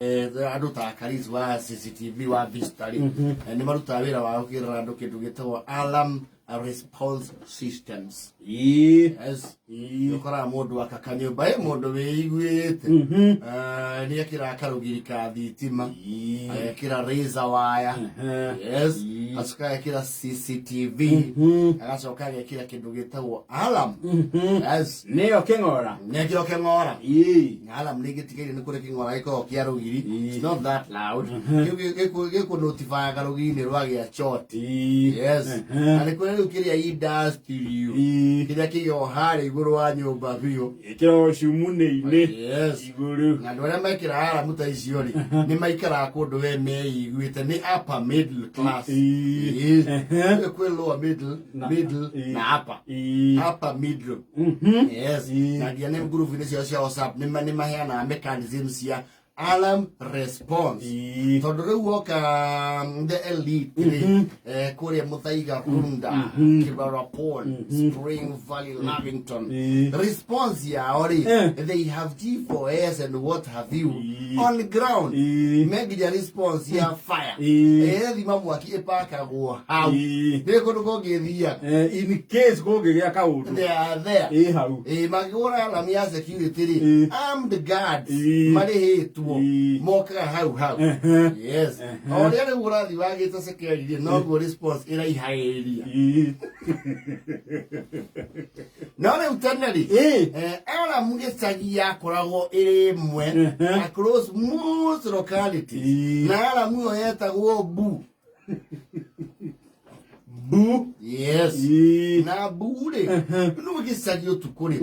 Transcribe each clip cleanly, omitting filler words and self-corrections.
Andũ ta Karis wa CCTV wa Vista rĩ, nĩ marutaga wĩra wa gũkĩrĩra andũ kĩndũ gĩtagwo alarm response systems. Yes. Ũkoraga mũndũ aka kanyũmba ĩ mũndũ wĩiguĩte. Nĩ ekĩraga karũgiri ka thitima, agekĩra razor wire, yes, acoka agekĩra CCTV, agacoka agekĩra kĩndũ gĩtagwo alarm, yes. Nĩyo kĩng'ora. Nĩkĩo kĩng'ora. Na alarm nĩ gĩtigaire nĩ kũrĩ kĩng'ora gĩkoragwo kĩa rũgiri. It's not that loud. Kĩu gĩkũ notifyaga rũgiri-inĩ rwagĩa short. Yes. Na nĩ kũrĩ rĩu kĩrĩa industrial, kĩrĩa kĩigagwo harĩa igũrũ wa nyũmba biũ. Ĩkĩragwo cumunĩ-inĩ. Yes. Igũrũ. Na andũ arĩa mekĩraga aramu ta icio rĩ, nĩ maikaraga kũndũ we meiguĩte nĩ upper middle class. Ĩĩ. Kwĩ lower middle, middle na upper. Upper middle. Yes. Na nginya nĩ ngurubu-inĩ ciao cia WhatsApp nĩ maheanaga mechanism cia alarm response. Tondũ rĩu woka the elite rĩ, kũrĩa Muthaiga, Runda, Kibera Pond, Spring Valley, Lavington, response yao rĩ, they have G4S and what have you on ground. Me nginya response ya fire. Ĩthima mwaki ĩpakagwo hau. Nĩ kũndũ kũngĩthiaga. In case kũngĩgĩa kaũndũ. They are there. Ĩ hau. Ĩ makĩgũra alarm ya security rĩ, armed guards marĩhĩtwo mokaga hau hau. Yes. O ũrĩa rĩu ũrathiĩ wagĩte security rĩ, noguo response ĩraihagĩrĩria. No rĩu tene rĩ, alarm gĩcagi yakoragwo ĩrĩ ĩmwe across most localities. Na alarm ĩyo yetagwo bu. Bu. Yes. Na bu rĩ, no gĩcagi ũtukũ rĩ,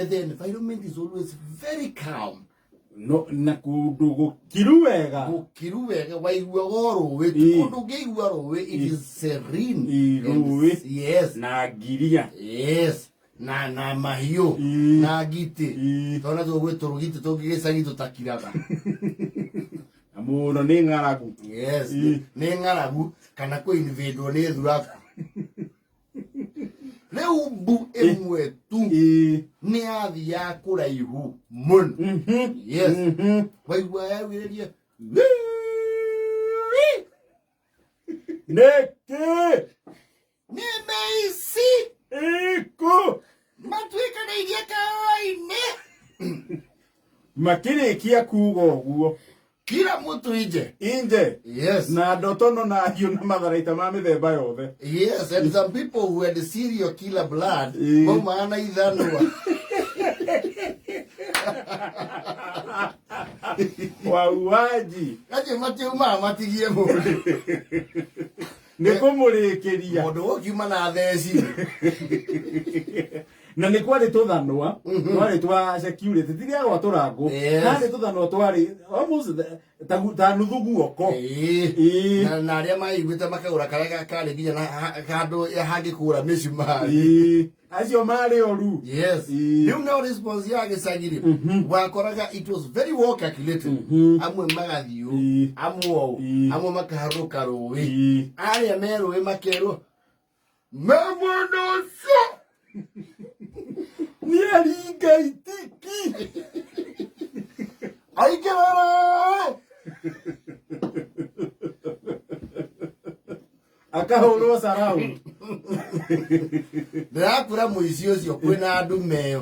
the environment is always very calm. No, na kũndũ gũkiru wega. Gũkiru wega, waiguaga o rũĩ. Kũndũ ũngĩigua rũĩ, it is serene. Rũĩ. Yes. Na ngiria. Yes. Na mahiũ. Na ngitĩ. Tondũ natuo gwĩ tũrũgitĩ tũngĩ gĩcagi tũtakiraga. Na mũno nĩ ng'aragu. Yes. Nĩ ng'aragu kana kũ-invadwo nĩ thuraku. Rĩu mbu ĩmwe tu nĩ yathiaga kũraihu mũno. Yes. Waigua yaugĩrĩria Nĩkĩ? Nĩ mĩici. Ĩkũ? Matuĩkanĩirie kahũa-inĩ. Makĩrĩkia kuga ũguo. Kila mtu nje. Inje. Yes. Na ndotono na hiũ na matharaita ma mĩthemba yothe. Yes, and some people who had serial killer blood, maumaga na ithanwa. Wauaji. Acio matiumaga matigie mũndũ. Nĩ kũmũrĩkĩria. Mũndũ ũkiuma na theci. Na nĩ kwarĩ tũthanwa, twarĩ twa security, ti rĩa gwatũrangwo. Harĩ tũthanwa twarĩ almost ta nuthu guoko. Na arĩa maiguĩte makagũra karĩa karĩ nginya na handũ hangĩkũra mĩcumarĩ. Acio marĩ oru. Yes. Rĩu no response ya gĩcagi rĩ, wakoraga it was very well calculated. Amwe magathiĩ ũũ, amwe ũũ, amwe makaharũka rũĩ. Arĩa me rũĩ makerwo me mwena ũcio. Nĩ aringa itiki. Aingĩra rũĩ. Akahũrwo surround. Ndĩrakwĩra mũici ũcio kwĩna andũ meo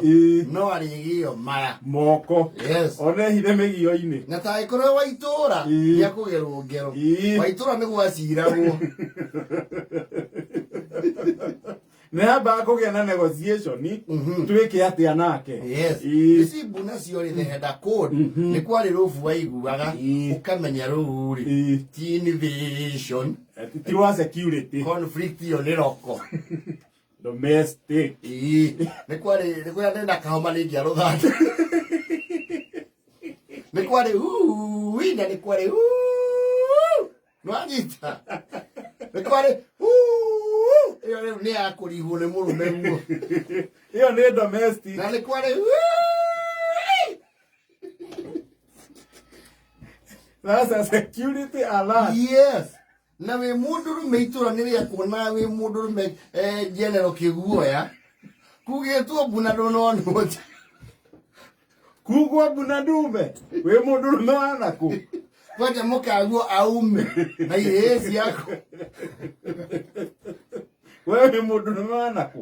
no arĩgĩo maya moko. Yes. One hithe mĩgio-inĩ. Na ta angĩkorwo wa itũũra nĩekũgerwo ngero. Wa itũũra nĩ gwaciragwo. Nĩ hambaga kũgĩa na negotiation, twĩke atĩa nake. Yes. Ici mbu nacio rĩ, the header code nĩ kwarĩ rũbu waiguaga ũkamenya rũu rĩ ti invasion. Ti rwa security. Conflict ĩyo nĩ roko. Domestic. Nĩ kwarĩ nĩ kwarĩ na kahoma nĩ ingĩarũthanda. Nĩ kwarĩ ui na nĩ kwarĩ uu. Nwanyita. Nĩ kwarĩ uu. Ĩyo rĩu nĩ ya kũrigwo nĩ mũrũme guo. Ĩyo nĩ domestic. Na nĩ kwarĩ uu. That's a security alert. Yes. Na wĩ mũndũrũme itũra nĩ rĩakuona wĩ mũndũrũme, general kĩguoya. Kugĩtwo mbu na ndũnonwo nja. Kugwo mbu na ndume. Wĩ mũndũrũme wa nakũ. Kwanja mũkaguo aume na ihĩĩ ciaku. We wĩ mũndũ nĩ wanakũ.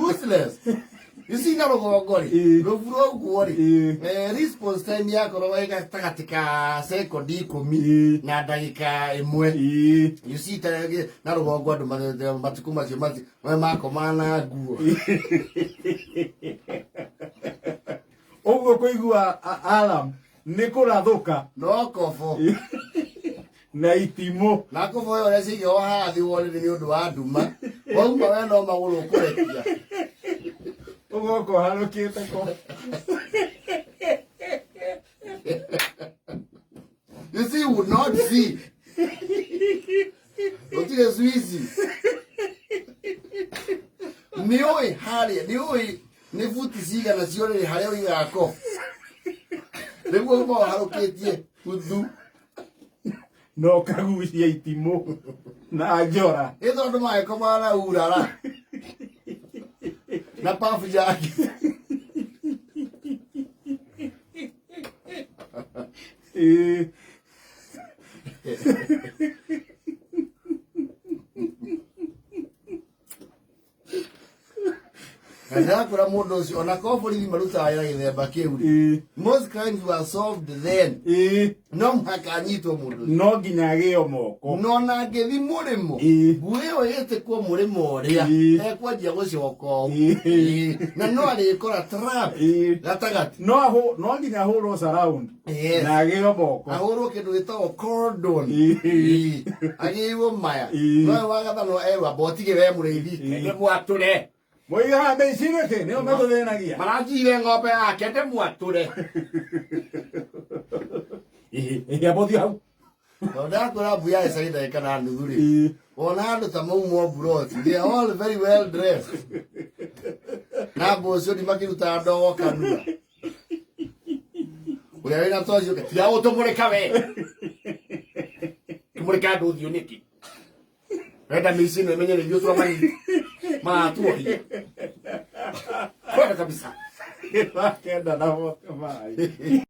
Useless. You see na rũgongo rĩ, Ĩĩ. rũburo ũguo rĩ, Ĩĩ. Response time yakoragwo ĩ gatagatĩ ka sekondi 10 Ĩĩ. na ndagĩka 1. Ĩĩ. You see ta rĩngĩ na rũgongo andũ matukũ macio makomaga na nguo. Ũguo kũigua alarm nĩ kũrathũka. No kobo. Na itimũ. Na kobo ĩyo ũrĩa ciigagwo haha thĩ wone nĩ ũndũ wa nduma. Wauma we no magũrũ ũkũrekia. Ũgoka ũharũkĩte ko. You see, you would not see. Gũtirĩ Swiss. Nĩ ũĩ harĩa, nĩ ũĩ nĩ buti cigana ciorĩrĩ harĩa ũigaga kobo. Nĩguo uma ũharũkĩtie uthu. Na ũkagucia itimũ na njora. Ĩ tondũ magĩkomaga na urara. Na puff jack. Ĩĩ. Na ndĩrakwĩra mũndũ ũcio ona korwo borithi marutaga wĩra gĩthemba kĩu rĩ. Ĩĩ. Most crimes were solved then. Ĩĩ. No mũhaka anyitwo mũndũ ũcio. No nginya agĩo moko. No na angĩthi mũrĩmo, Ĩĩ. nguo ĩyo ĩtĩkwo mũrĩmo ũrĩa, Ĩĩ. ekwanjia gũcoka ũũ. Ĩĩ. Ĩĩ. Na no arĩkora trap Ĩĩ. gatagatĩ. No nginya ahũrwo surround. Yes. Na agĩo moko. Ahũrwo kĩndũ gĩtagwo cordon. Ĩĩ. Ĩĩ. Agĩirwo maya. Ĩĩ. No we wagathanwo erwo amba ũtige we mũrĩithi. Ĩĩ. Ndĩmwatũre. Moigaga mĩici nĩkĩ? Nĩo matũthĩnagia. Maranjire ng'ombe yake ndĩmwatũre. Ĩĩ, ĩĩ, amba ũthiĩ hau. Tondũ ndakwĩra mbu ya ĩcagi ndagĩka na nuthu rĩ. Ĩĩ. Wona andũ ta maumwo mburoti. They are all very well dressed. Na mboco makĩrutaga ndogo kanua. Ũrĩa wĩna toci ũke, tiga gũtũmũrĩka we. Tũmũrĩka andũ ũthiũ nĩkĩ? Wenda mĩici ĩno ĩmenye nĩ ithuĩ twamanyita. Maratuohia. Kwenda kabisa. Wakenda na wote maĩ.